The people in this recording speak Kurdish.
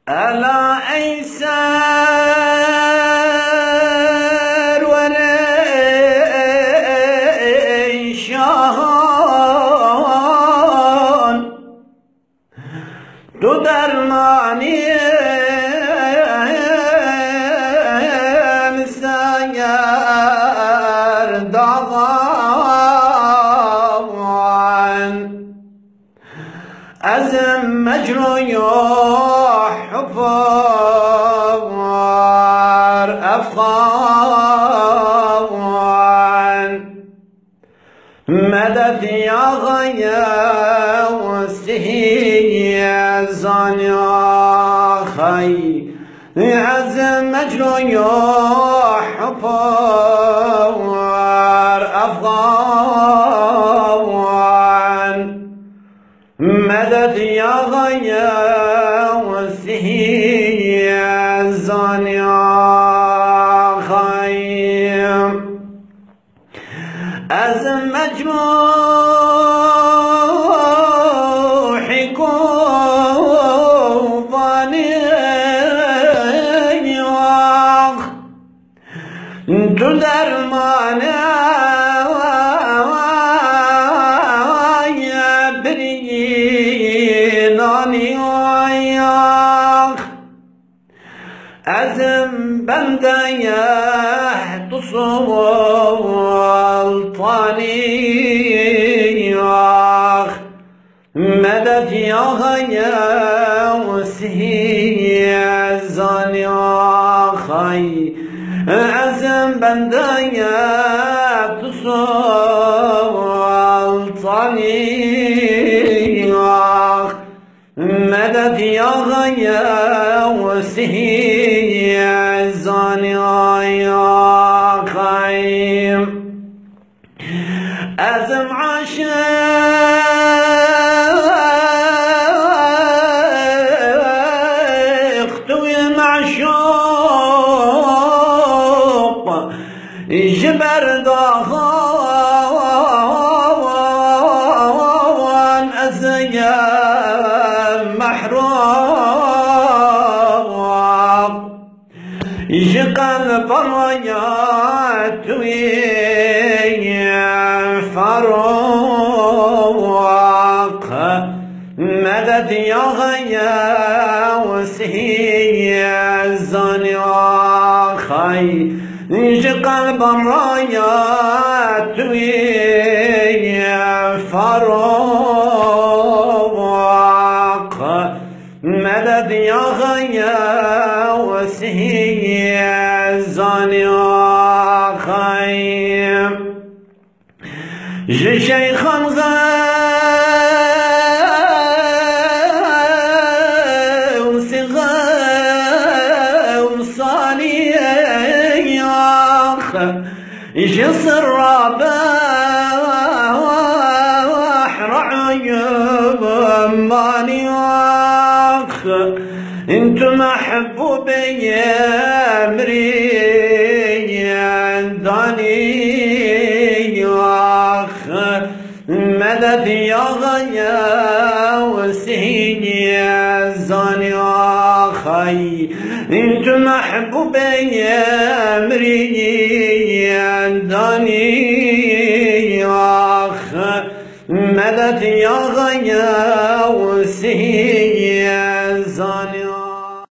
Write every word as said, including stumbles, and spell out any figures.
Ela ey serwerê şahan, tu dermanî ser daxan. Ez mecrûh hufar efxan. Medet ya Xewsî zanî xey. Ez mecrûh hufar efxan. Medet ya Xewsî zanî xey. Ez mecrûhî ku vanî ax. Tu dermanê birînanî ax. Ez bendeyê tu sultanî ax. Medet ya Xewsî zanî xey. Ez bendeyê tu sultanî ax. Medet ya Xewsî zanî xey. Ez im aşiq, tu yê meşûq, ji ber daxan ez yê mehrûq. Ji qelba ya tu yê ferûq. Medet ya Xewsî zanî xey. Ji qelba ya tu yê ferûq. Medet ya Xewsî zanî xey. Ji Şeyxan Xewsî Xewsanî ax. Ji sirra behra uyumanî ax. Tu mehbûbê yê mirî danî ax. Medet ya Xewsî zanî xey. Tu mehbûbê yê mirî danî ax. Medet ya Xewsî zanî